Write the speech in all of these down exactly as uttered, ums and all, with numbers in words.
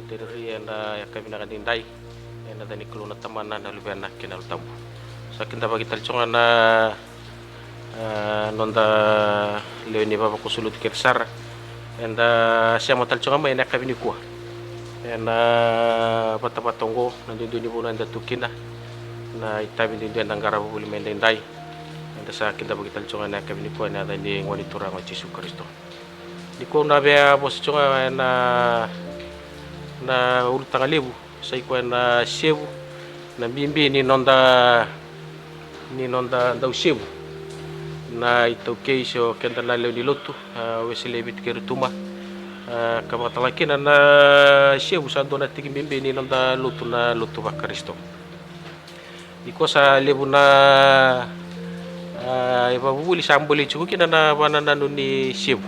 Tereri ena yakavi vinaka edaidai, ena yaca ni Kalou na Tamana, na Luvena kei na Yalo Tabu. Sa kidavaki tale tiko ga na, a, noda lewe ni vavakoso lotu kece sara. Eda sema tale tiko ga mai ena yakavi nikua ena vatavata oqo, na duidui ni vanua eda tu kina, na itavi duidui eda qarava voli mai edaidai. Eda sa kidavaki tale tiko ga ena yakavi nikua ena yaca ni Gone Turaga o Jisu Karisito. Nikua au na via vosa tiko ga ena, na ulutaga levu, sa i koya na isevu, na bibi ni noda, ni noda dau sevu. Na iTaukei se o keda na lewe ni lotu, a, Wesele e Viti kei Rotuma, a, ka vakatalega kina na isevu sa dua na tiki bibi ni noda lotu, na lotu vaKarisito. Iko sa levu na, a, ivakavuvuli sa bolei tiko kina na vakanananu ni isevu.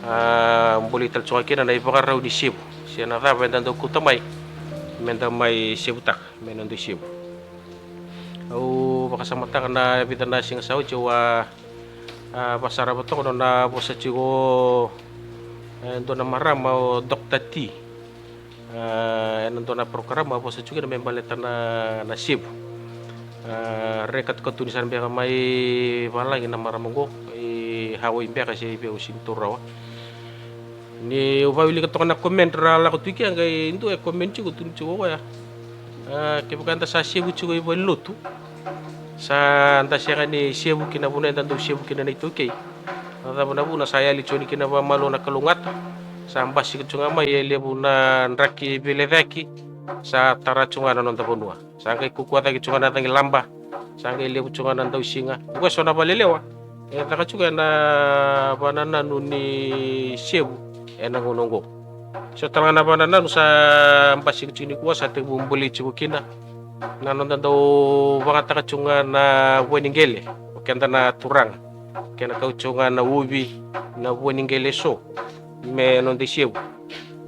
A, bolei tale tiko ga kina na ivakarau ni isevu. Se na cava eda dau kauta mai, meda mai sevutaka mai na noda isevu. Au vakasamataka na vica na siga sa oti au a, a, vakasarava toka na nona vosa tiko, e, dua na marama o Doctor T. A, ena dua na porokaramu a vosa tiko kina me baleta na, na isevu. A, re katukatuni sara beka mai valagi na marama oqo, i Hawaii beka se i vei au sega ni taura rawa. Niu vakawilika toka na comment ra lako tu i kea, qai dua e comment tiko, tukuna tiko o koya, a, kevaka eda sa sevu tiko i valenilotu, sa da sega ni sevu ki na vanua eda dau sevu kina na iTaukei. Na cava na vuna? Sa yali tiko yani kina vakamalua na kalougata. Sa basika tiko ga mai e levu na draki veilecayaki. Sa tara tiko ga na noda vanua. Sa qai kaukaua cake tiko ga na cagilaba. Sa qai levu tiko ga na dausiga. Oqo e so na vakalelewa e caka tiko ena vakanananu ni isevu ena gauna oqo. So tale ga na vakanananu sa basika tiko nikua, sa tekivu bolei tiko kina na noda dau vagataka tiko ga na vua ni qele o keda na turaga, kena kau tiko ga na uvi na vua ni qele e so me noda isevu.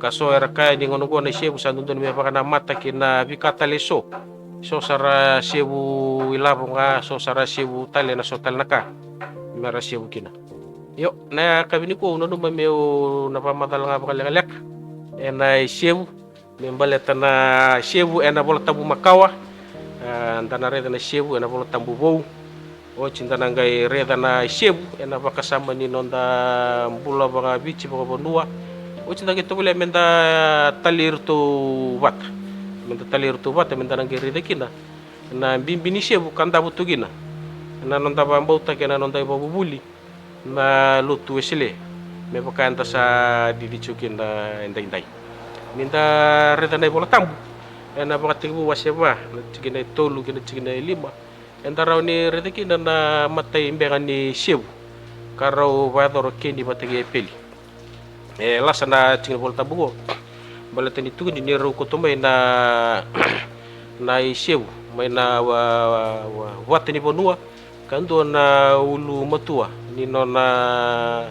Ka so era kaya ni gauna oqo na isevu sa dodonu me vakanamata ki na veika tale e so. So sa ra sevu ilavo ga, so sa ra sevu tale ena so tale na ka me ra sevu kina. Io, na yakavi nikua au nanuma meu na vakamacala ga vakalekaleka ena isevu, me baleta na isevu ena Vola Tabu Makawa. A, da na raica na isevu ena Vola Tabu Vou. Oti da na qai raica na isevu ena vakasama ni noda bula vakaviti, vakavanua. Oti da qai tovolea meda talai iratou vata. Meda talai iratou vata, meda na qai raica kina na bibi ni isevu ka davo tu kina na noda vakabauta kei na noda ivakavuvuli na lotu Wesele, me vaka eda sa cici tiko kina edaidai. Ni da raica na iVola Tabu ena Vakatekivu wase va, na tikina e tolu kei na tikina e lima, eda rawa ni raica kina na imatai beka ni isevu ka rau vakayacora o Keni vata kei Epeli. E lasa na tikina ni Vola Tabu oqo, baleta ni tukuni ni rau kauta mai na, na isevu mai na wa, wa, wa, vata ni vanua, ka dua na ulumatua ni nona,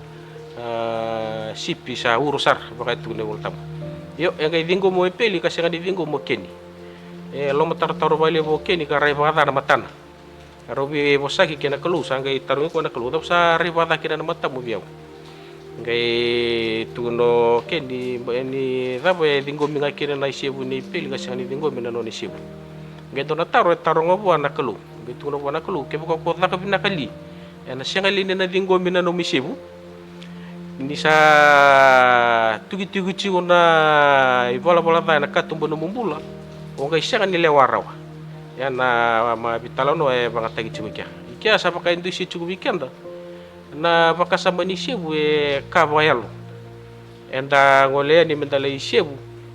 a, sipi sa uro sara, vaka e tukuna na iVola Tabu. Io, e qai ciqomi o Epeli ka sega ni ciqomi o Keni. E lomatarotaro vakalevu o Keni ka rai vakaca na matana. Rau veivosaki kei na Kalou, sa qai tarogi koya na Kalou, cava sa rai vakaca kina na matamu vei au? Qai tukuna o Keni, ni cava e ciqomi ga kina na isevu nei Epeli ka sega ni ciqomi na nona isevu? Qai dua na taro e taroga vua na Kalou. Qai tukuna vua na Kalou, kevaka ko caka vinaka li, ena sega li ni na ciqomi na nomu isevu? Ni sa tukituki tiko na ivalavala ca ena katuba nomu bula, o qai sega ni lewa rawa. Ia na ma veitalanoa e vagataki tiko i kea. I kea sa vaka e dusia tiko vei keda na vakasama ni isevu e ka vakayalo. Eda gole yani meda lai isevu,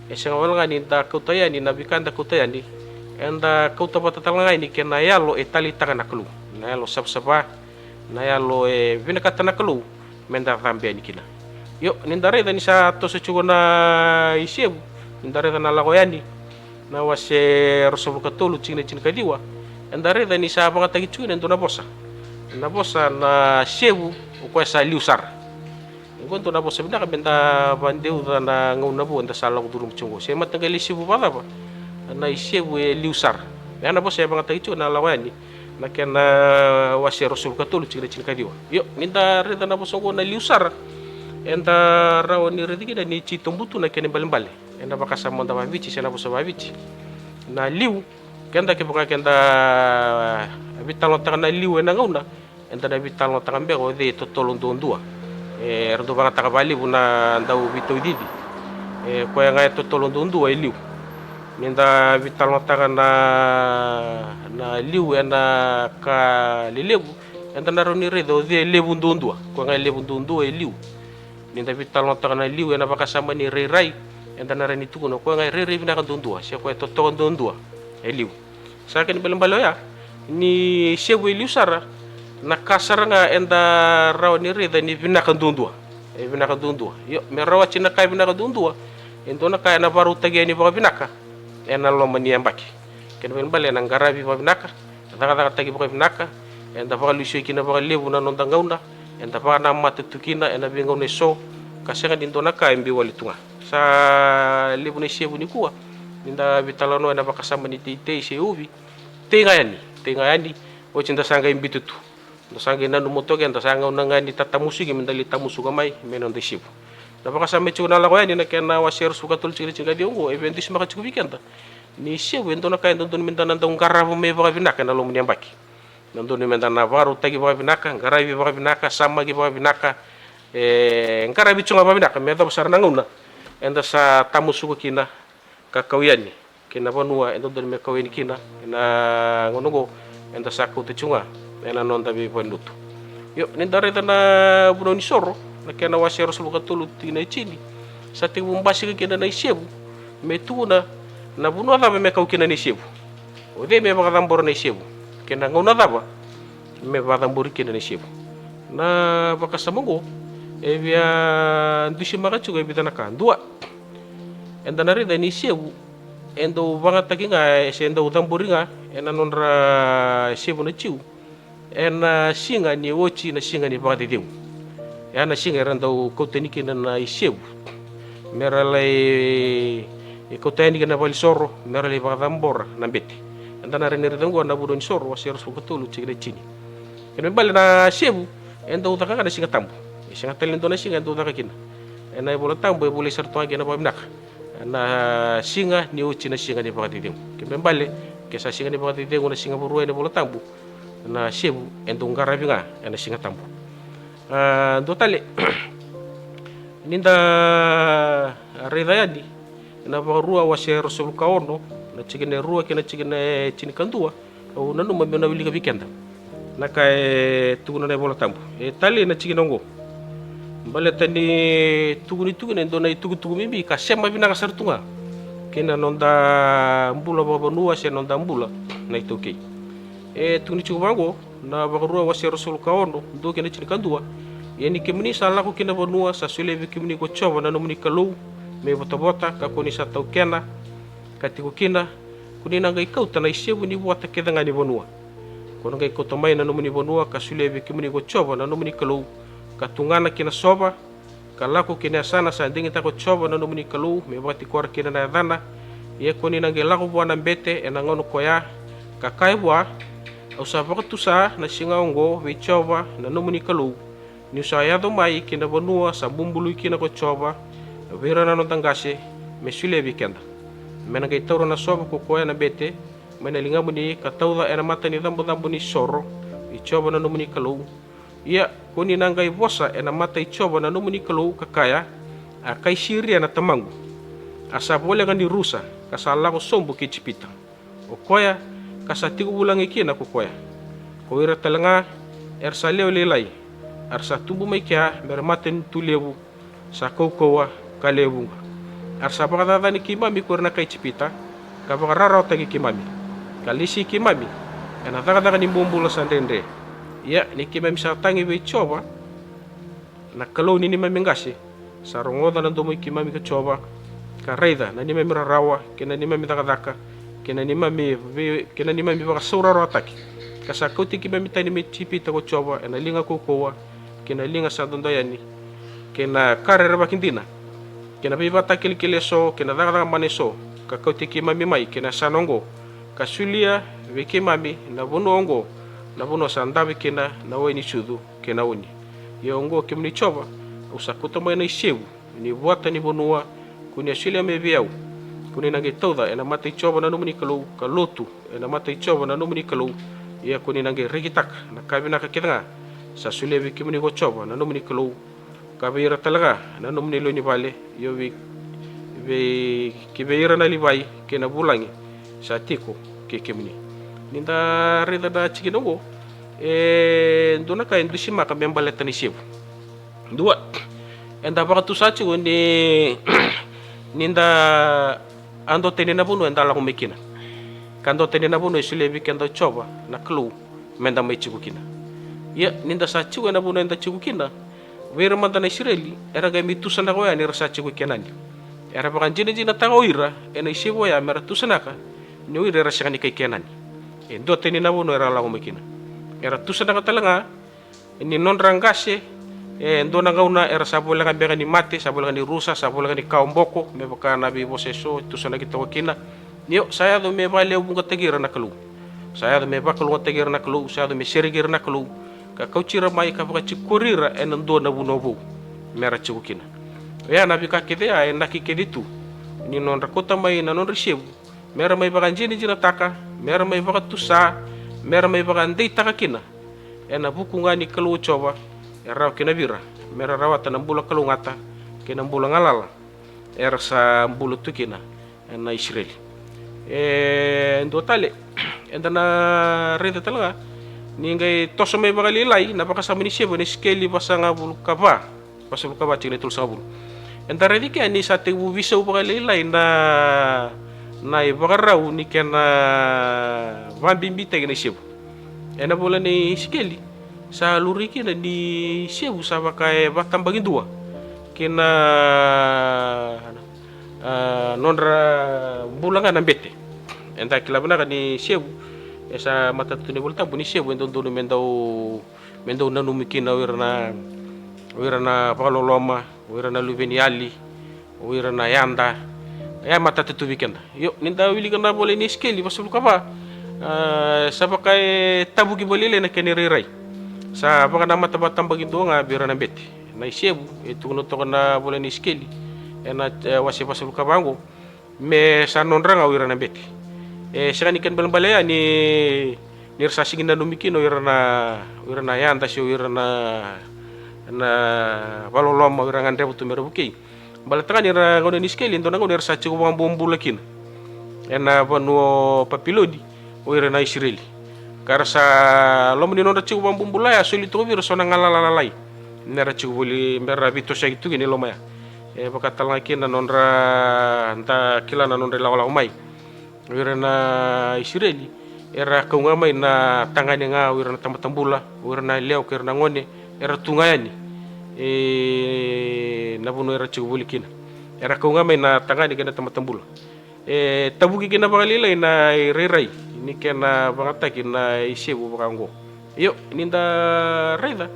e sega wale ga ni da kauta yani na veika eda kauta yani, eda kauta vata tale ga yani kei na yalo e taleitaka na Kalou, na yalo savasava, na yalo e vinakata na Kalou meda cabe yani kina. Io, ni da raica ni sa toso tiko na isevu, ni da raica na Lako Yani, na wase ruasagavulu ka tolu, tikina tinikaciwa, eda raica ni sa vagataki tiko kina e dua na vosa. Na vosa na isevu o koya sa liu sara. Oqo e dua na vosa vinaka meda vakadeuca na gauna vou eda sa lako curuma tiko oqo. Se mataqali isevu vakacava, na isevu e liu sara. Ia na vosa e vagataki tiko na Lako Yani, na kena wase ruasagavulu ka tolu, tikina tinikaciwa. Io, ni da raica na vosa oqo na liu sara, eda rawa ni raica kina ni titobu tu na kena ibalebale. ena vakasama da vaViti se na vosa vaViti. Na liu, keda kevaka keda veitalanoataka na liu ena gauna, eda na veitalanoataka beka o cei e totolo duadua. E, era dau vagataka vakalevu na dauveitaucici. E, koya ga e totolo duadua e liu. Ni da veitalanoataka na, na liu ena ka lelevu, eda na rawa ni raica o cei e levu duadua. Koya ga e levu duadua e liu. Ni da veitalanoataka na liu ena vakasama ni rairai, eda na rawa ni tukuna o koya ga e rairai vinaka duadua se koya e totoka duadua e liu. Sa kena ibalebale oya, ni isevu e liu sara, na ka sara ga eda rawa ni raica ni vinaka duadua. E vinaka duadua. Io, me rawati na ka e vinaka duadua, e dua na ka ena vakarautaki yani vakavinaka ena loma ni yabaki. Kena ibalebale ena qaravi vakavinaka, cakacakataki vakavinaka, eda vakalesui kina vakalevu na noda gauna, eda vakanamata tu kina ena veigauna eso, ka sega ni dua na ka e biu wale tu ga. Sa levu na isevu nikua, ni da veitalanoa ena vakasama ni teitei se uvi, tei ga yani, tei ga yani, oti da sa qai biuta tu. Da sa qai nanuma toka, eda sa gauna ga ni tatamusuki, me da lai tamusuka mai me noda isevu. Na vakasama e tiko na Lako Yani, na kena wase ruasagavulu ka tolu, tikina tinikaciwa oqo, e via dusimaka tiko vei keda ni isevu e dua na ka e dodonu me da na dau qarava mai vakavinaka ena loma ni yabaki. Dodonu me da na vakarautaki vakavinaka, qaravi vakavinaka, samaki vakavinaka, e, qaravi tu ga vakavinaka me yacova sara na gauna eda sa tamusuka kina ka kau yani ki na vanua e dodonu me kau yani kina ena gauna oqo eda sa kauta tu ga ena noda veivalelotu. Io, ni da raica na Vunau ni Soro, na kena wase ruasagavulu ka tolu, tikina e tini, sa tekivu basika kina na isevu me tukuna na vanua cava me kau kina na isevu. O cei me vakacabora na isevu kei na gauna cava me vakacabori kina na isevu. Na vakasama oqo e via dusimaka tiko e vica na ka. Dua, eda na raica ni isevu e dau vagataki ga, e, se dau cabori ga ena nodra isevu na Jiu ena siga ni oti na siga ni vakacecegu. E a na siga era dau kauta yani kina na isevu me ra lai kauta yani kina na valenisoro me ra lai vakacabora na bete. Eda na rawa ni raica oqo na Vunau ni Soro, wase ruasagavulu ka tolu, tikina e tini. Kena ibalebale na isevu e dau caka ga na Siga Tabu. E sega tale ni dua na siga e dau caka kina. Ena iVola Tabu e volai sara tu ga kina vakavinaka na siga ni oti na siga ni vakacecegu. Kena ibalebale, ke sa siga ni vakacecegu na siga Vakarauwai ena iVola Tabu, na isevu e dau qaravi ga ena Siga Tabu. A, dua tale, ni da raica yani na Vakarua wase ruasagavulu ka ono, na tikina e rua kei na tikina e tinikadua, au nanuma meu na wilika vei keda na ka e tukuna na iVola Tabu. E talei na tikina oqo. Baleta ni tukuni tu kina e dua na itukutuku bibi ka sema vinaka sara tu ga ki na noda bula vakavanua se noda bula na iTaukei. E tukuni tiko vaqo na Vakarua wase ruasagavulu ka ono, dua kei na tinikadua: Ia ni kemuni sa lako ki na vanua sa solia vei kemuni ko Jiova na nomuni Kalou me ivotavota, ka ko ni sa taukena ka tiko kina, ko ni na qai kauta na isevu ni vuata kece ga ni vanua. Ko na qai kauta mai na nomuni vanua ka solia vei kemuni ko Jiova na nomuni Kalou, ka tugana ki na sova, ka lako ki na yasana sa digitaka ko Jiova na nomuni Kalou me vakatikora kina na yacana. Ia ko ni na qai lako vua na bete ena gauna ko ya, ka kaya vua: Au sa vakatusa na siga oqo vei Jiova na nomuni Kalou, niu sa yaco mai ki na vanua sa bubului kina ko Jiova vei ira na noda qase me solia vei keda. Me na qai taura na sova ko koya na bete mai na ligamuni, ka tauca ena mata ni cabocabo ni soro i Jiova na nomuni Kalou. Ia ko ni na qai vosa ena mata i Jiova na nomuni Kalou, ka kaya: A kai Siria na tamaqu, a sa voleka ni rusa, ka sa lako sobu ki Ijipita, o koya ka sa tiko vulagi kina ko koya, ko ira tale ga era sa lewe lailai, era sa tubu mai kea me ra matanitu levu, sa kaukauwa ka lewe vuqa. Era sa vakacacani keimami ko ira na kai Ijipita, ka vakararawataki keimami, ka lesi keimami ena cakacaka ni bobula sa dredre. Ia ni keimami sa tagi vei Jiova na Kalou ni neimami qase, sa rogoca na domo i keimami ko Jiova, ka raica na neimami rarawa kei na neimami cakacaka kei na neimami vei, kei na neimami vakasaurarawataki, ka sa kauti keimami tani mai Ijipita ko Jiova ena liga kaukauwa kei na liga sa dodo yani, kei na ka rerevaki dina, kei na veivakatakilakila eso, kei na cakacaka mana eso, ka kauti keimami mai ki na yasana oqo, ka solia vei keimami na vanua oqo, na vanua sa dave kina na wai ni sucu kei na oni. Ia oqo, kemuni Jiova, au sa kauta mai na isevu ni vuata ni vanua Ko ni a solia mai vei au, ko ni na qai tauca ena mata i Jiova na nomuni Kalou, ka lotu ena mata i Jiova na nomuni Kalou. Ia ko ni na qai rekitaka na ka vinaka kece ga sa solia vei kemuni ko Jiova na nomuni Kalou, ka vei ira tale ga na nomuni lewe ni vale, io vei, vei, ki vei ira na Livai kei na vulagi sa tiko kei kemuni. Ni da raica na tikina oqo, e dua na ka e dusimaka me baleta na isevu. Dua, eda vakatusa tiko ni, ni da a dua tani na vanua eda lako mai kina, ka dua tani na vanua e solia vei keda o Jiova na Kalou me da mai tiko kina. Ia ni da sa tiko ena vanua eda tiko kina, vei ira mada na Isireli era qai mai tusanaka oya ni ra sa tiko i Kenani. Era vakadinadinataka o ira ena isevu oya me ra tusanaka ni o ira era sega ni kai Kenani. E dua tani na vanua era lako mai kina. Era tusanaka tale ga ni nodra qase, e dua na gauna era sa voleka beka ni mate, sa voleka ni rusa, sa voleka ni kawa boko, me vaka na veivosa eso e tusanaki toka kina. Io, sa yaco me vakalewevuqataki ira na Kalou. Sa yaco me vakalougatataki ira na Kalou, sa yaco me sereki ira na Kalou, ka kauti ira mai ka vakatikori ira ena dua na vanua vou me ra tiko kina. Oya na veika kece ya e naki kece tu ni nodra kauta mai na nodra isevu me ra mai vakadinadinataka, me ra mai vakatusa, me ra mai vakadeitaka kina ena vuku ga ni Kalou o Jiova e rawa kina vei ira me ra rawata na bula kalougata kei na bula galala era sa bula tu kina na Isireli. E dua tale, eda na raica tale ga ni qai toso mai vakalailai na vakasama ni isevu ena Isikeli vasagavulu ka va, vasagavulu ka va, tikina e tolusagavulu. Eda raica kea ni sa tekivu veisau vakalailai na, na ivakarau ni kena vakabibitaki na isevu. Ena vola nei Isikeli, sa laurai kina ni isevu sa vaka e vakatabakidua kei na, a, nodra bula ga na bete. Eda kila vinaka ni isevu, e sa matata tu na iVolatabu ni isevu e dodonu me dau, me dau nanumi kina o ira na, o ira na vakaloloma, o ira na luveniyali, o ira na yada. E matata tu vei keda. Io, ni da wilika na vola nei Isikeli vasagavulu ka va, a, sa vaka e tavuki vakalailai na kena irairai. Sa vakanamata vakatabakidua ga vei ira na bete. Na isevu e tukuna toka na vola nei Isikeli ena, e, wase vasagavulu ka va oqo, me sa nodra ga o ira na bete. E sega ni kena ibalebale ya ni, ni ra sa sega ni nanumi kina o ira na, o ira na yada se o ira na, na vakaloloma, o ira gadreva tu me ra vukei. Baleta ga ni ra, gauna ni Isikeli, e dua na gauna era sa tiko vakabobula kina ena vanua o Papiloni o ira na Isireli. Ka ra sa, loma ni nodra tiko vakabobula ya, soli toka vei ira so na galala lalai me ra tiko voli, me ra veitosoyaki tu kina i loma ya. E vaka tale ga kina na nodra, da kila na nodra ilakolako mai. O ira na Isireli era kau ga mai na tagane ga, o ira na tamata bula, o ira na yalewa kei ira na gone, era tu ga yani ena vanua era tiko voli kina. Era kau ga mai na tagane kei na tamata bula. E tavuki kina vakalailai na irairai ni kena vakayagataki na isevu vaka oqo. Io, ni da raica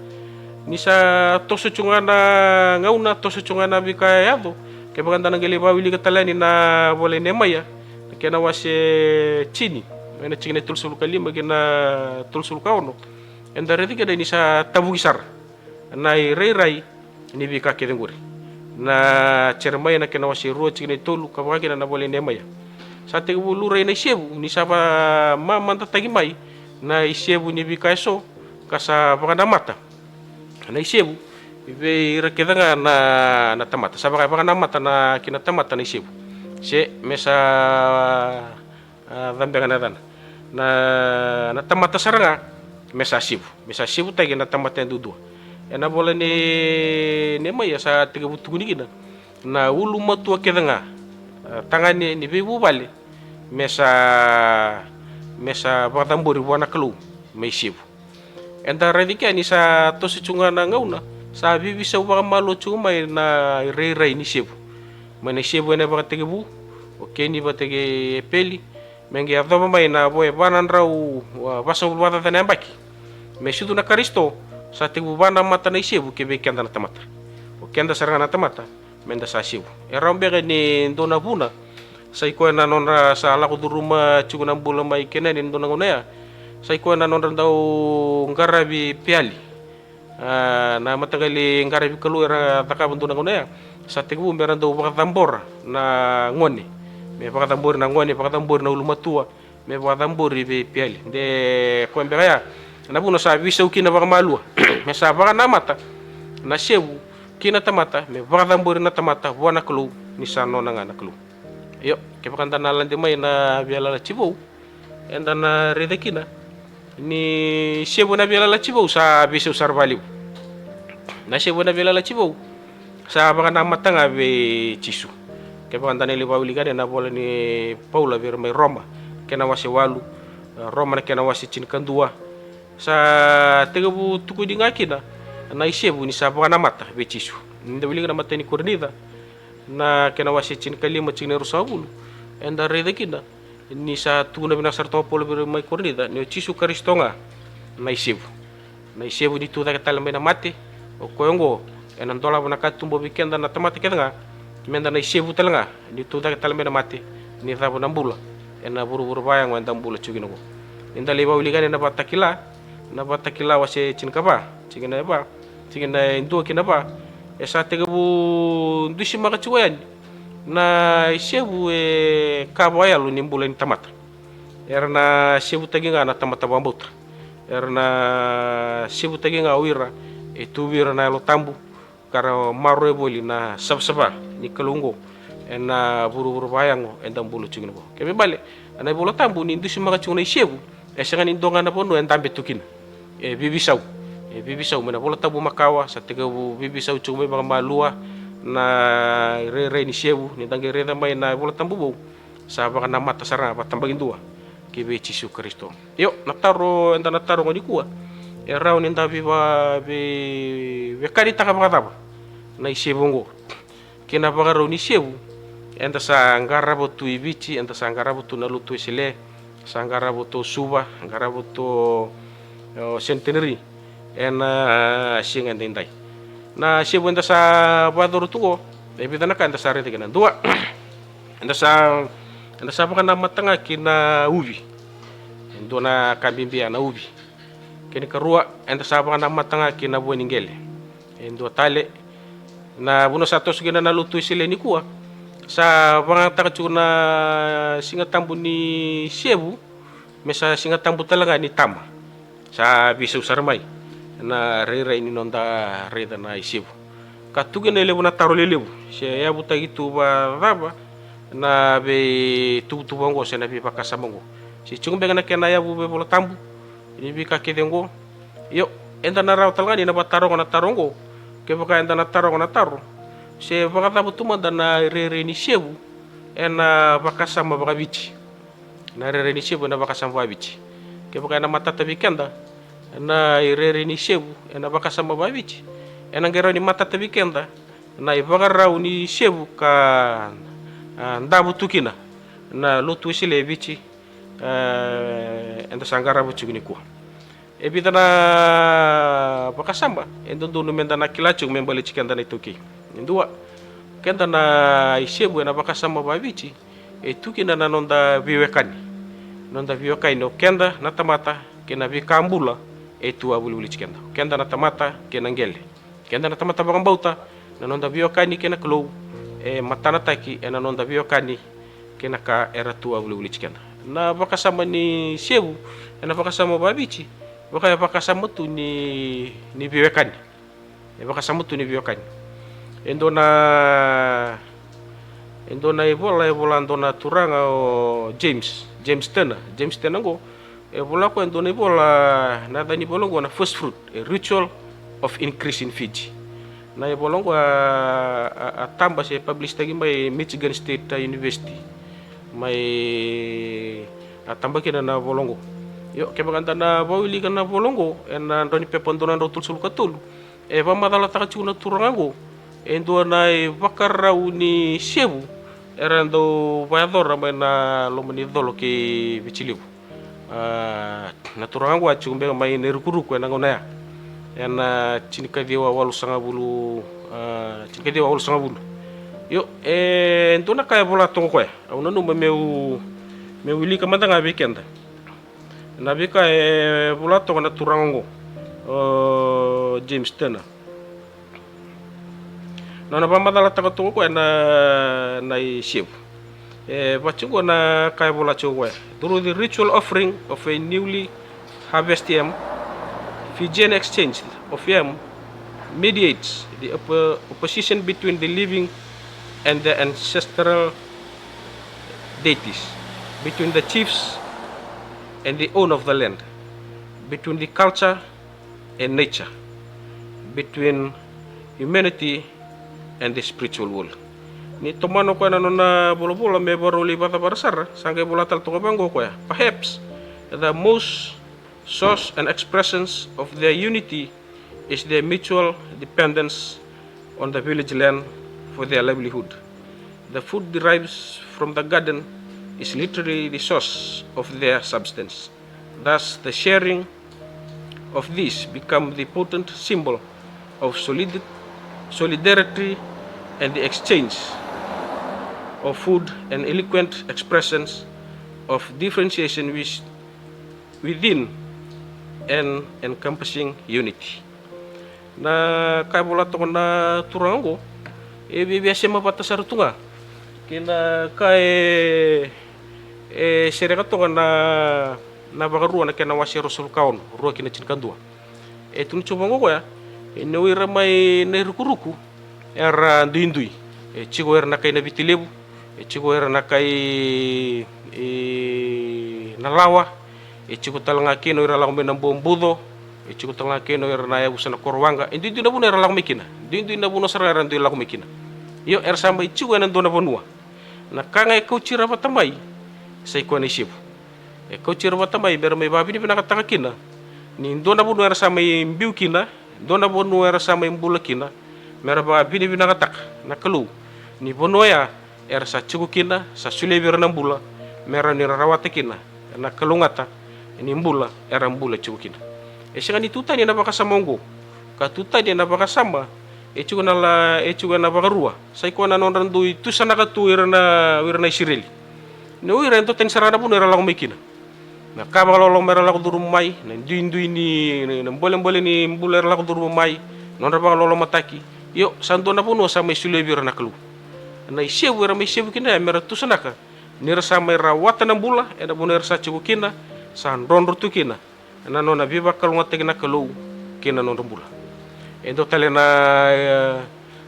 ni sa toso tu ga na gauna, toso tu ga na veika e yaco. Kevaka da na qai lai vakawilika tale yani na vola i Nemaia, na kena wase tini, ena tikina e tolusagavulu ka lima kei na tolusagavulu ka ono, eda raica kina ni sa tavuki sara na irairai ni veika kece qori. Na Jeremaia na kena wase rua, tikina e tolu, ka vaka kina na vola i Nemaia. Sa tekivu laurai na isevu ni sa vakamamadataki mai na isevu ni veika eso, ka sa vakanamata na isevu vei ira kece ga na, na tamata. Sa vaka, vakanamata na, ki na tamata na isevu. Se me sa, a, cabeka na yacana. Na, na tamata sara ga me sa sevu, me sa sevutaki na tamata yadudua. Ena vola nei Nemaia sa tekivu tukuni kina na ulumatua kece ga, a, tagane ni veivuvale me sa, me sa vakacabori vua na Kalou me isevu. Eda raica kea ni sa toso tu ga na gauna, sa veiveisau vakamalua tu mai na irairai ni isevu. Mai na isevu ena ivakatekivu, o Keni vata kei Epeli, me qai yacova mai na vo e va na drau, a, vasagavulu vakacaca na yabaki me sucu na Karisito, sa tekivu vakanamata na isevu ki vei keda na tamata. O keda sara ga na tamata me da sa sevu. E rawa beka ni dua na vuna sa i koya na nodra sa lako curuma tiko na bula mai Kenani ena dua na gauna ya, sa i koya na nodra dau qaravi Peali. A, na mataqali qaravi kalou era cakava dua na gauna ya, Sa tekivu me ra dau vakacabora na gone, me vakacabori na gone, vakacabori na ulumatua, me vakacabori vei Piali. De koya beka ya na vuna sa veisau kina vakamalua, me sa vakanamata na sevu ki na tamata, me vakacabori na tamata vua na Kalou, ni sa nona ga na Kalou. Io, kevaka da na lade mai na Veiyalayalati Vou, eda na raica kina ni sevu ena Veiyalayalati Vou sa veisau sara vakalevu. Na sevu ena Veiyalayalati Vou sa vakanamata ga vei Jisu. Kevaka da na lai vakawilika yani ena vola ni Paula vei ira mai Roma, kena wase walu, Roma na kena wase tinikadua, sa tekivu tukuni ga kina na isevu ni sa vakanamata vei Jisu. Ni da wilika na imatai ni Korinica, na kena wase tinikalima, tikina e ruasagavulu, eda raica kina ni sa tukuna vinaka sara tu ga o Paula vei ira mai Korinica ni o Jisu Karisito ga na isevu. Na isevu ni tu cake tale mai na mate, o koya oqo ena dolava na katuba vei keda na tamata kece ga, meda na isevu tale ga ni tu cake tale mai na mate, ni cava na bula ena vuravura vakayago eda bula tiko kina oqo. Ni da lai vakawilika yani ena Vakatakila, na Vakatakila wase tinikava, tikina e va, tikina e dua ki na va, e sa tekivu dusimaka tiko yani na isevu e ka vakayalo ni bula ni tamata. Era na sevutaki ga na tamata vakabauta. Era na sevutaki ga o ira e tu vei ira na Yalo Tabu, ka ra maroroya voli na savasava ni Kalou oqo ena vuravura vakayago eda bula tiko kina oqo. Kena ibalebale, na iVola Tabu ni dusimaka tiko na isevu, e sega ni dua ga na vanua e dabe tu kina. E veiveisau. E veiveisau mai na iVola Tabu makawa, sa tekivu veiveisau tiko mai vakamalua na irairai ni sevu. Ni da qai raica mai na iVola Tabu Vou, sa vakanamata sara ga vakatabakidua ki vei Jisu Karisito. Io, na taro eda na taroga nikua, e rawa ni da veiva-, vei-, veiwekanitaka vakacava na isevu oqo? Kei na ivakarau ni sevu eda sa qarava tu i Viti, eda sa qarava tu na Lotu Wesele, sa qarava tu o Suva, qarava tu o, o Centenary ena siga edaidai. Na isevu eda sa vakayacora tu oqo, e vica na ka eda sa raica kina. Dua, eda sa, eda sa vakanamata ga ki na uvi. E dua na ka bibi ya na uvi. Kena ikarua, eda sa vakanamata ga ki na vua ni qele. E dua tale, na vanua sa toso kina na Lotu Wesele nikua, sa vakayagataka tiko na Siga Tabu ni sevu me sa Siga Tabu tale ga ni tama. Sa veisau sara mai na irairai ni noda raica na isevu. Ka tu kina e levu na taro lelevu, se yavutaki tu vakacava na veituvatuva oqo se na veivakasama oqo? Se tiko beka na kena yavu veiVola Tabu ni veika kece oqo? Io, eda na rawa tale ga ni na vakataroga na taro oqo. Kevaka eda na taroga na taro, se vakacava tu mada na irairai ni sevu ena vakasama vakaViti? Na irairai ni sevu ena vakasama vakaViti. Kevaka ena matata vei keda na irairai ni sevu ena vakasama vakaViti, ena qai rawa ni matata vei keda na ivakarau ni sevu ka, a, davo tu kina na Lotu Wesele e Viti, e, eda sa qarava tiko nikua. E vica na vakasama e dodonu meda na kila tiko me baleti keda na iTaukei. E dua, keda na isevu ena vakasama vakaViti, e tu kina na noda veiwekani. Noda veiwekani o keda na tamata kei na veika bula e tu a vulivulici keda. Keda na tamata kei na qele. Keda na tamata vakabauta, na noda veiwekani kei na Kalou e matanataki ena noda veiwekani kei na ka era tu a vulivulici keda. Na vakasama ni sevu ena vakasama vakaViti, vaka e vakasama tu ni, ni veiwekani. E vakasama tu ni veiwekani. E dua na, e dua na ivola, e vola dua na turaga o James, James Turner. James Turner oqo, e vola koya e dua na ivola, na yaca ni vola oqo na First Fruit, a Ritual of Increasing Fiji. Na ivola oqo a, a, a taba se publish taki mai Michigan State University. Mai a taba kina na vola oqo. Io, kevaka da na vakawilika na vola oqo ena drau ni pepa dua na drau tolusagavulu ka tolu, e vakamacalataka tiko na turaga oqo e dua na ivakarau ni sevu era dau vakayacora mai na loma ni colo kei Viti Levu. A, na turaga oqo a tiko beka mai Nairukuruku ena gauna ya, ena tinikaciwa walusagavulu, a, tinikaciwa walusagavulu. Io, e dua na ka e vola toka o koya, au nanuma meu, meu wilika mada ga vei keda na veika e vola toka na turaga oqo, o James Turner. Nona vakamacalataka toka o koya na, na isevu. E vaka tiko na ka e vola tiko o koya. Through the ritual offering of a newly harvest yam, Fijian exchange of yam mediates the oppo-, opposition between the living and the ancestral deities, between the chiefs and the owner of the land, between the culture and nature, between humanity and the spiritual world. Ni tomana o koya na nona volavola me vakarau lai vakacavara sara, sa qai vola tale toka vaqo o koya. Perhaps the most source and expressions of their unity is their mutual dependence on the village land for their livelihood. The food derives from the garden is literally the source of their substance. Thus, the sharing of these become the potent symbol of solid-, solidarity and the exchange of food and eloquent expressions of differentiation which within an encompassing unity. Na ka e vola toka na turaga oqo, e viavia sema vata sara tu ga kei na ka e, e sereka toka na, na Vakarua na kena wase ruasagavulu ka ono, rua ki na tinikadua. E tukuni tiko vaqo o koya, e ni o ira mai na irukuruku era duidui. E tiko era na kai Navitilevu, e tiko era na kai, e, Nalawa, e tiko tale ga kina o ira lako mai Nabuabuco, e tiko tale ga kina o ira na yavusa na Korowaqa. E duidui na vanua era lako mai kina, duidui na vanua sara era dui lako mai kina. Io, era sa mai tiko ena dua na vanua. Na ka ga e kauti ira vata mai, sa i koya na isevu. E kauti ira vata mai mera mai vakavinavinakataka kina ni dua na vanua era sa mai biu kina, dua na vanua era sa mai bula kina, mera vakavinavinakataka na Kalou ni vanua oya era sa tiko kina, sa solia vei ira na bula, mera ni ra rawata kina na kalougata ni bula era bula tiko kina. E sega ni tu tani ena vakasama oqo, ka tu tani ena vakasama e tiko na la, e tiko ena Vakarua. Sa i koya na nodra dui tusanaka tu ira na, ira na Isireli. Ni o ira e dua tani sara na vanua era lako mai kina. Na ka vakaloloma era lako curuma mai, na duidui ni, ni, na bolebole ni bula era lako curuma mai, nodra vakalolomataki. Io, sa dua na vanua sa mai solia vei ira na Kalou. Na isevu era mai sevu kina ya mera tusanaka ni ra sa mai rawata na bula ena vanua era sa tiko kina, sa drodro tu kina na nona veivakalougatataki na Kalou kei na nodra bula. E dua tale na, e,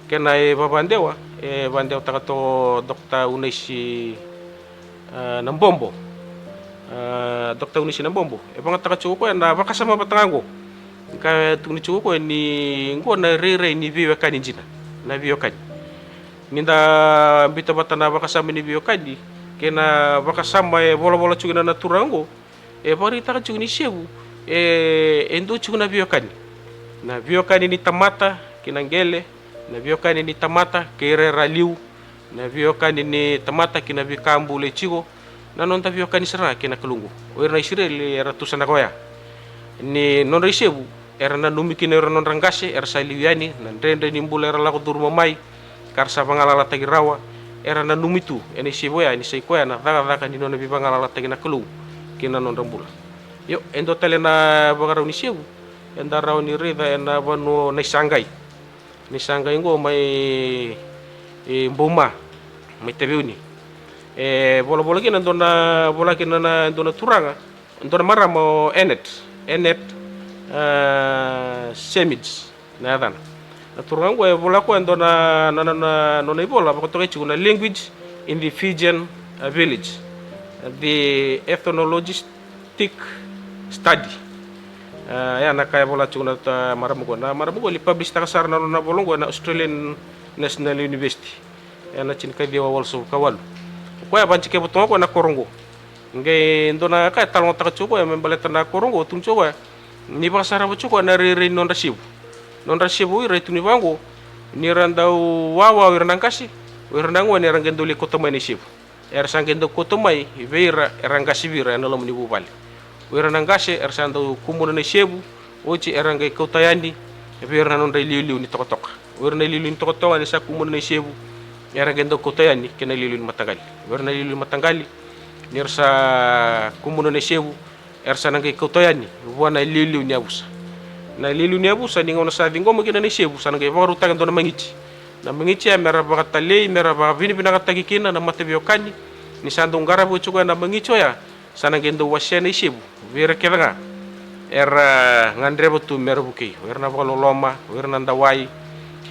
kena e vavadewa, e vadewataka toka o Dokta Unaisi, e, Nabobo. E, Dokta Unaisi Nabobo, e vagataka tiko o koya na vakasama vata ga oqo. Ka e tukuni tiko o koya ni oqo na rairai ni veiwekani dina, na veiwekani. Ni da biuta vata na vakasama ni veiwekani kei na vakasama e volavola tiko kina na turaga oqo, e vakaraitaka tiko ni sevu e, e dua tiko na veiwekani. Na veiwekani ni tamata kei na qele, na veiwekani ni tamata kei ira era liu, na veiwekani ni tamata kei na veika bula e tiko, na noda veiwekani sara ga kei na Kalou oqo. O ira na Isireli era tusanaka oya ni nodra isevu era nanumi kina o ira na nodra qase era sa liu yani, na dredre ni bula era lako curuma mai, ka ra sa vagalalataki rawa, era nanumi tu ena isevu oya ni sa i koya na cakacaka ni nona veivagalalataki na Kalou kei na nodra bula. Io, e dua tale na vakarau ni sevu eda rawa ni raica ena vanua o Naisaqai. Naisaqai oqo mai, e, Bouma, mai Taveuni. E volavola kina dua na, vola kina na dua na turaga, dua na marama o Ennet, Ennet, e, Semides na yacana. Na turaga oqo e vola koya e dua na, na, na, na nona ivola vakatokai tiko na Language in the Fijian, e, Village, the Ethnologistic Study. E, ya na ka e vola tiko na ta marama oqo. Na marama oqo ni publish taka sara na nona vola oqo ena Australian National University ena tinikaciwa walusagavulu ka walu. O koya e vakadikevi toka o koya na koro oqo. Qai dua na ka e talanoataka tiko o koya me baleta na koro oqo, tukuna tiko o koya ni vakasarava tiko o koya na rairai ni nodra sevu. Nodra sevu o ira e tukuni vaqo, ni ra dau wawa o ira na qase, o ira na gone era qai dau lai kauta mai na isevu. Era sa qai dau kauta mai vei ira era qase vei ira ena loma ni vuvale. O ira na qase era sa dau kumuna na isevu, oti era qai kauta yani vei ira na nodra iliuliu ni tokatoka. O ira na iliuliu ni tokatoka ni sa kumuna na isevu, era qai dau kauta yani kei na iliuliu ni mataqali. O ira na iliuliu ni mataqali ni ra sa kumuna na isevu, era sa na qai kauta yani vua na iliuliu ni yavusa. Na iliuliu ni yavusa ni gauna sa ciqoma kina na isevu sa na qai vakarautaka e dua na magiti. Na magiti oya me ra vakatalei, me ra vakavinavinakataki kina na mataveiwekani. Ni sa dau qarava oti o koya na magiti oya, sa na qai dau wasea na isevu vei ira kece ga era gadreva tu me ra vukei, o ira na vakaloloma, o ira na dawai,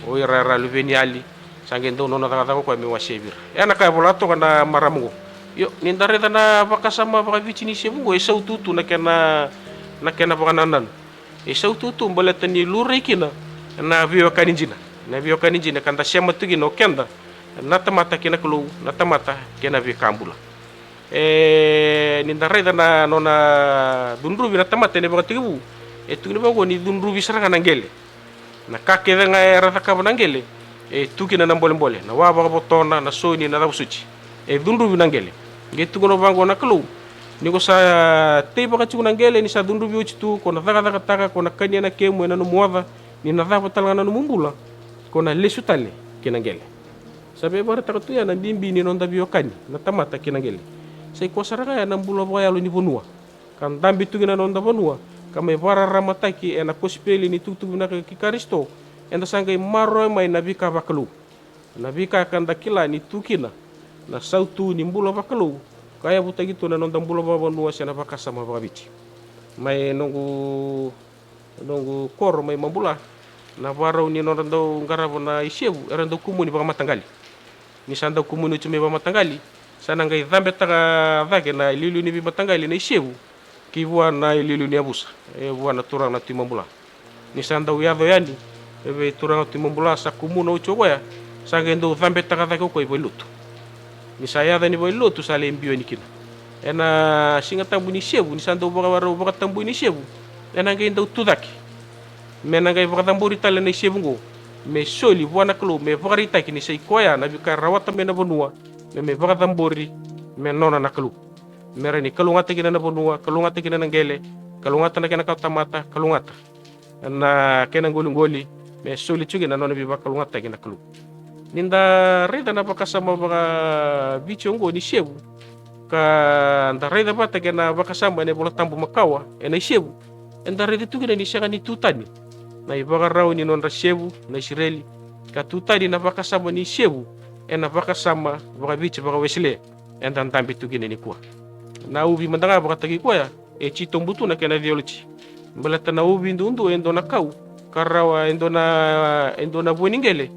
o ira era luveniyali. Sa qai dau nona cakacaka o koya me wasea vei ira. E na ka e vola toka na marama oqo. Io, ni da raica na vakasama vakaviti ni isevu oqo, e sautu tu na kena, na kena vakanananu. E sautu tu baleta ni laurai kina na veiwekani dina. Na veiwekani dina ka da sema tu kina o keda na tamata kei na Kalou, na tamata kei na veika bula. E, ni da raica na nona cudruvi na tamata ena ivakatekivu, e tukuni vaka oqo ni cudruvi sara ga na qele. Na ka kece ga era cakava na qele, e tu kina na bolebole, na wa vakavotona, na soni, na cava soti. E cudruvi na qele. Qai tukuna vaka oqo na Kalou: Ni ko sa teivaka tiko na qele, ni sa cudruvi oti tu, ko na cakacakataka, ko na kania na kemu ena nomu oca, ni na cava tale ga na nomu bula, ko na lesu tale ki na qele. Sa veivakaraitaka tu ya na bibi ni noda veiwekani na tamata kei na qele. Sa i koya sara ga ya na bula vakayalo ni vanua ka dabe tu kina na noda vanua, ka mai vakararamataki ena kosipeli ni tukutuku vinaka kei Karisito. Eda sa qai maroroya mai na veika vakalou, na veika ka da kila ni tu kina na sautu ni bula vakalou, ka yavutaki tu na noda bula vakavanua se na vakasama vakaviti. Mai noqu, noqu koro mai Mabula, na vakarau ni nodra dau qarava na isevu, era dau kumuni vakamataqali. Ni sa dau kumuni oti mai vakamataqali, sa na qai cabetaka cake na iliuliu ni veimataqali na isevu ki vua na iliuliu ni yavusa, e vua na turaga na Tui Mabula. Ni sa dau yaco yani e vei turaga na Tui Mabula, sa kumuna oti o koya, sa qai dau cabetaka cake o koya i valenilotu. Ni sa yaco yani i valenilotu, sa lai biu yani kina. Ena Siga Tabu ni isevu, ni sa dau vakarau vakatabui na isevu, ena qai dau tu cake me na qai vakacabori tale na isevu oqo, me soli vua na Kalou, me vakaraitaki ni sa i koya na veika e rawata mai na vanua, me mai vakacabori me nona na Kalou. Me rawa ni kalougata kina na vanua, kalougata kina na qele, kalougata na kena kawatamata, kalougata na kena qoliqoli, me soli tiko kina na nona veivakalougatataki na Kalou. Ni da raica na vakasama vakaviti oqo ni isevu, ka da raica vata kei na vakasama ena iVola Tabu makawa ena isevu, eda raica tu kina ni sega ni tu tani na ivakarau ni nodra isevu na Isireli, ka tu tani na vakasama ni isevu ena vakasama vakaviti vakaWesele eda dabe tu kina nikua. Na uvi mada ga vakataki koya, e titobu tu na kena theology. Baleta na uvi duadua e dua na kau ka rawa, e dua na, e dua na vua ni qele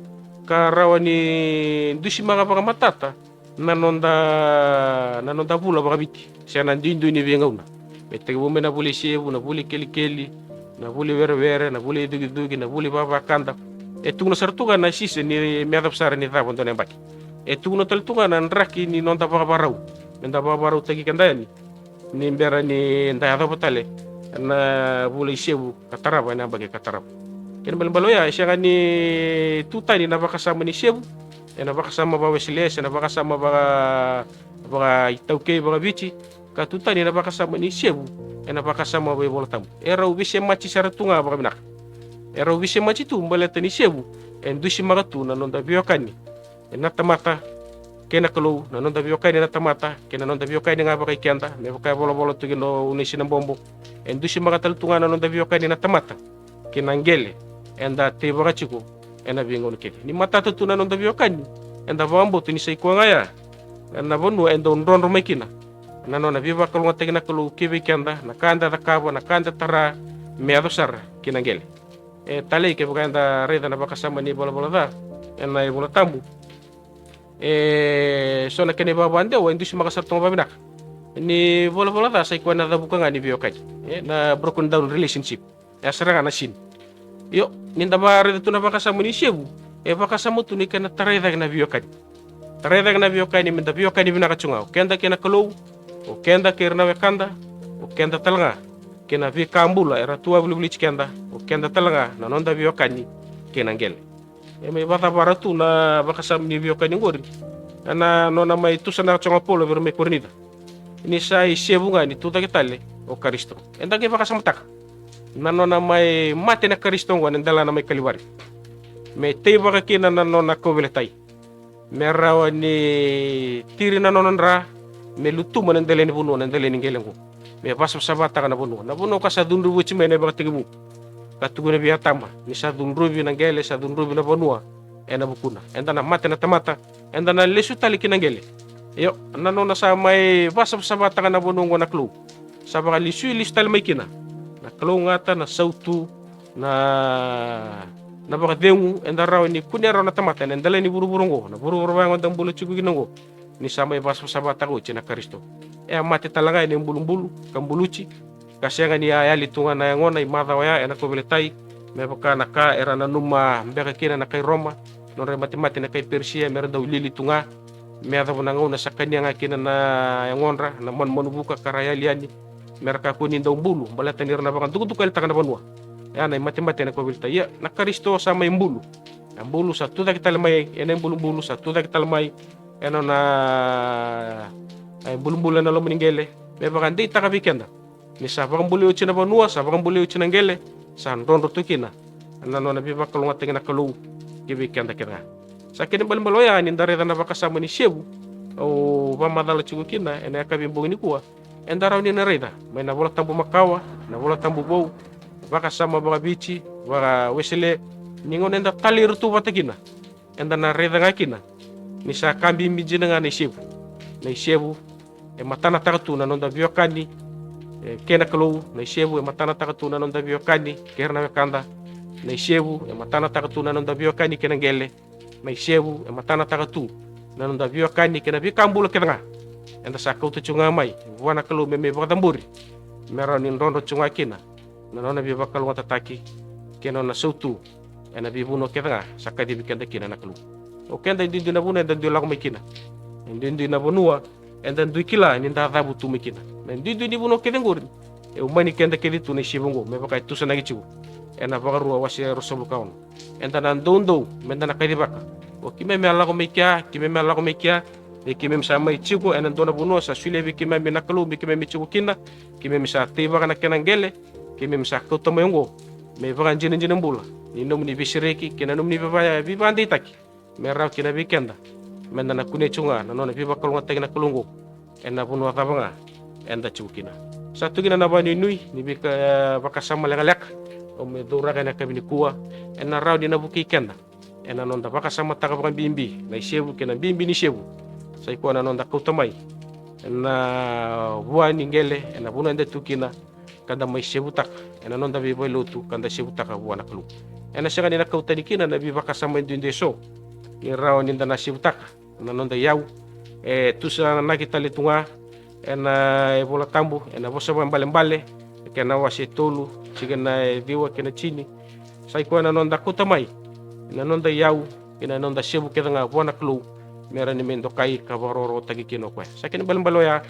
ka rawa ni dusimaka vakamatata na noda, na noda vula vakaviti se na duidui ni veigauna. Me tekivu mai na vula isevu, na vula ikelikeli, na vula iwerewere, na vula icukicuki, na vula ivavakada. E tukuna sara tu ga na sisa ni me yacova sara ni cava dua na yabaki. E tukuna tale tu ga na draki ni noda vakavakarau, me da vakavakarautaki keda yani ni bera ni da yacova tale na vula isevu ka tarava ena yabaki ka tarava. Kena ibalebale oya, e sega ni tu tani na vakasama ni isevu ena vakasama vakaWesele se na vakasama vaka, vakaitaukei vakaviti, ka tu tani na vakasama ni isevu ena vakasama vakaiVola Tabu. E rau veisemati sara tu ga vakavinaka. E rau veisemati tu baleta ni isevu e dusimaka tu na noda veiwekani na tamata kei na Kalou, na noda veiwekani na tamata kei na noda veiwekani ga vakaikeda, me vaka e volavola tu kina o Unaisi Nabobo. E dusimaka tale tu ga na noda veiwekani na tamata kei na qele eda teivaka tiko ena veigauna kece. Ni matata tu na noda veiwekani, eda vakabauta ni sa i koya ga ya na vanua e dau drodro mai kina na nona veivakalougatataki na Kalou ki vei keda, na ka eda cakava, na ka eda tara, me yaco sara ki na qele. E talei, kevaka eda raica na vakasama ni valavala ca ena iVola Tabu, e so na kena ivakadewa e dusimaka sara tu ga vakavinaka ni valavala ca sa i koya na cavuka ga ni veiwekani, e na broken down relationship. E sara ga na sin. Io, ni da vakaraica tu na vakasama ni isevu, e vakasama tu ni kena tarai cake na veiwekani. Tarai cake na veiwekani, me da veiwekani vinaka tu ga, o keda kei na Kalou, o keda kei ira na wekada, o keda tale ga kei na veika bula era tu wavolivoliti keda, o keda tale ga na noda veiwekani kei na qele. E mai vakacavara tu na vakasama ni veiwekani oqori ena nona mai tusanaka tu ga o Paula vei ira mai Korinica, ni sa isevu ga ni tucake tale o Karisito. Eda qai vakasamataka na nona mai mate na Karisito oqo ena delana mai Kalivari, me teivaka kina na nona kauveilatai, me rawa ni tiri na nona dra, me lutuma na dela ni vanua, na dela ni qele oqo, me vakasavasavataka na vanua, na vanua ka sa cudruvi oti mai na ivakatekivu. Ka tukuna vei Atama ni sa cudruvi na qele, sa cudruvi na vanua, ena vukuna. Eda na mate na tamata, eda na lesu tale ki na qele. Io, na nona sa mai vakasavasavataka na vanua oqo na Kalou, sa vakalesui lesu tale mai kina na kalougata, na sautu, na, na vakacegu eda rawa ni kunea rawa na tamata ena dela ni vuravura oqo, na vuravura vaya oqo eda bula tiko kina oqo. Ni sa mai vakasavasavataka oti na Karisito. E a mate tale ga ena ibulubulu ka buluti, ka sega ni a yali tu ga na yagona i macawa oya ena kauveilatai, me vaka na ka era nanuma beka kina na kai Roma, nodra matemate na kai Perisia, me ra dau lili tu ga me yacova na gauna sa kania ga kina na yagodra na manumanu vuka ka ra yali yani me ra kakua ni dau bulu, baleta ni ra na vakadukadukalitaka na vanua. E a na imatemate ena kauveilatai. Ia na Karisito sa mai bulu. A bulu, sa tucake tale mai ena ibulubulu, sa tucake tale mai ena nona, e, bulubulu ena loma ni qele, me vakadeitaka vei keda ni sa vakabulai oti na vanua, sa vakabulai oti na qele, sa drodro tu kina na nona veivakalougatataki na Kalou ki vei keda kece ga. Sa kena ibalebale oya ni da raica na vakasama ni sevu au vakamacala tiko kina ena yakavi bogi nikua. Eda rawa ni na raica mai na iVolatabu makawa, na iVolatabu vou, vakasama vakaViti, vakaWesele, ni gauna eda talairawarawa tu vata kina, eda na raica ga kina ni sa ka bibi dina ga na isevu. Na isevu e matanataka tu na noda veiwekani, e, kei na Kalou. Na isevu e matanataka tu na noda veiwekani kei ira na wekada. Na isevu e matanataka tu na noda veiwekani kei na qele. Na isevu e matanataka tu na noda veiwekani kei na veika bula kece ga eda sa kauta tiko ga mai vua na Kalou me mai vakacabori, me rawa ni drodro tiko ga kina na nona veivakalougatataki kei na nona sautu ena veivanua kece ga sa kacivi keda kina na Kalou. O keda, e duidui na vanua eda dui lako mai kina, e duidui na vanua eda dui kila ni da cavu tu mai kina. Na duidui ni vanua kece oqori e umani keda kece tu na isevu oqo, me vaka e tusanaki tiko ena Vakarua wase ruasagavulu ka ono. Eda na doudou meda na kacivaka. O keimami a lako mai kea, keimami a lako mai kea, e keimami sa mai tiko ena dua na vanua sa solia vei keimami na Kalou me keimami tiko kina. Keimami sa teivaka na kena qele, keimami sa kauta mai oqo me ivakadinadina bula ni nomuni veisereki kei na nomuni veiva-, veivakadeitaki, me rawa kina vei keda meda na kunea tiko ga na nona veivakalougatataki na Kalou oqo ena vanua cava ga eda tiko kina. Sa tu kina na vakanuinui ni veika, e, vakasama lekaleka au mai cauraka ena yakavi nikua, ena rawa ni na vukei keda ena noda vakasamataka vakabibi na isevu kei na bibi ni sevu. Sa i koya na noda kauta mai na vua ni qele ena vanua eda tu kina, ka da mai sevutaka ena noda veivalelotu, ka da sevutaka vua na Kalou. Ena sega ni na kau tani kina na veivakasama duidui eso ni rawa ni da na sevutaka na noda iyau. E tusanaki tale tu ga ena iVolatabu ena Vosa Vakaibalebale, kena wase tolu, tikina e ciwa kei na tini. Sa i koya na noda kauta mai na noda iyau kei na noda sevu kece ga vua na Kalou, me rawa ni mai dokai ka vakarokorokotaki kina o koya. Sa kena ibalebale oya,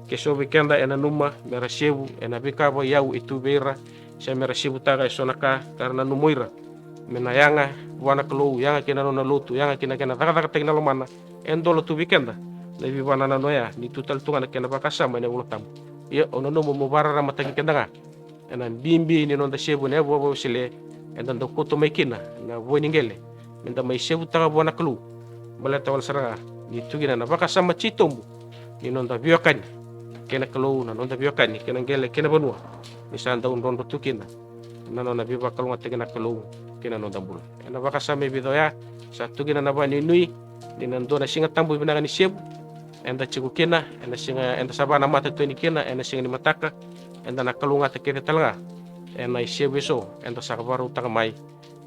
ke so vei keda e nanuma me ra sevu ena veika vakaiyau e tu vei ira, se me ra sevutaka eso na ka ka ra nanuma o ira me na yaga vua na Kalou, yaga kina nona lotu, yaga kina kena cakacakataki na lomana. E dola tu vei keda na veivakanananu oya ni tu tale tu ga na kena vakasama ena iVolatabu. Ia au nanuma meu vakararamataki keda ga ena bibi ni noda sevu ena yavu vakawesele, eda dau kauta mai kina na vua ni qele meda mai sevutaka vua na Kalou. Baleta wale sara ga ni tu kina na vakasama titobu ni noda veiwekani kei na Kalou, na noda veiwekani kei na qele kei na vanua, ni sa dau drodro tu kina na nona veivakalougatataki na Kalou kei na noda bula. Ena vakasama e vica oya, sa tu kina na vakanuinui ni na dua na Siga Tabu vinaka ni sevu eda tiko kina, ena siga eda sa vakanamata tu yani kina ena siga ni mataka. Eda na kalougata kece tale ga ena isevu eso eda sa vakarautaka mai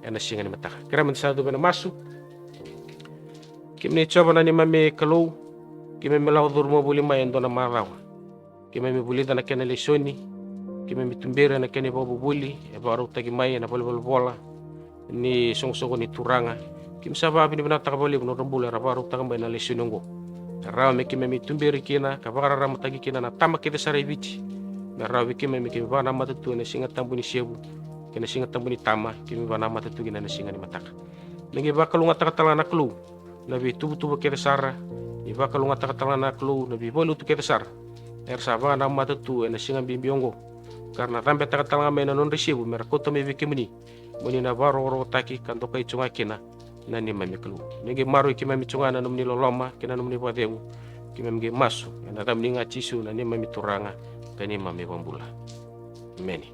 ena siga ni mataka. Kerea meda sa cuva ena masu. Kemuni Jiova na neimami Kalou, keimami lako curuma voli mai e dua na macawa. Keimami vulica na kena lesoni, keimami tuberi ena kena ivakavuvuli e vakarautaki mai ena valenivolavola ni soqosoqo ni Turaga. Keimami sa vakavinavinakataka vakalevu na nodra bula era vakarautaka mai na lesoni oqo. E rawa me keimami tuberi kina ka vakararamataki kina na tama kece sara e Viti. Me rawa vei keimami me keimami vakanamata tu ena Siga Tabu ni sevu kei na Siga Tabu ni tama, keimami vakanamata tu kina ena siga ni mataka. Me qai vakalougatataka tale ga na Kalou na veituvatuva kece sara, ni vakalougatataka tale ga na Kalou na veivalelotu kece sara era sa vakanamata tu ena siga bibi oqo, ka ra na cabetaka tale ga mai na nodra isevu me ra kauta mai vei kemuni, mo ni na vakarokorokotaki ka dokai tu ga kina na neimami Kalou. Me qai maroroi keimami tu ga na nomuni loloma kei na nomuni vakacegu. Keimami qai masu ena yacamuni ga Jisu, na neimami Turaga ka neimami iVakabula. Emeni.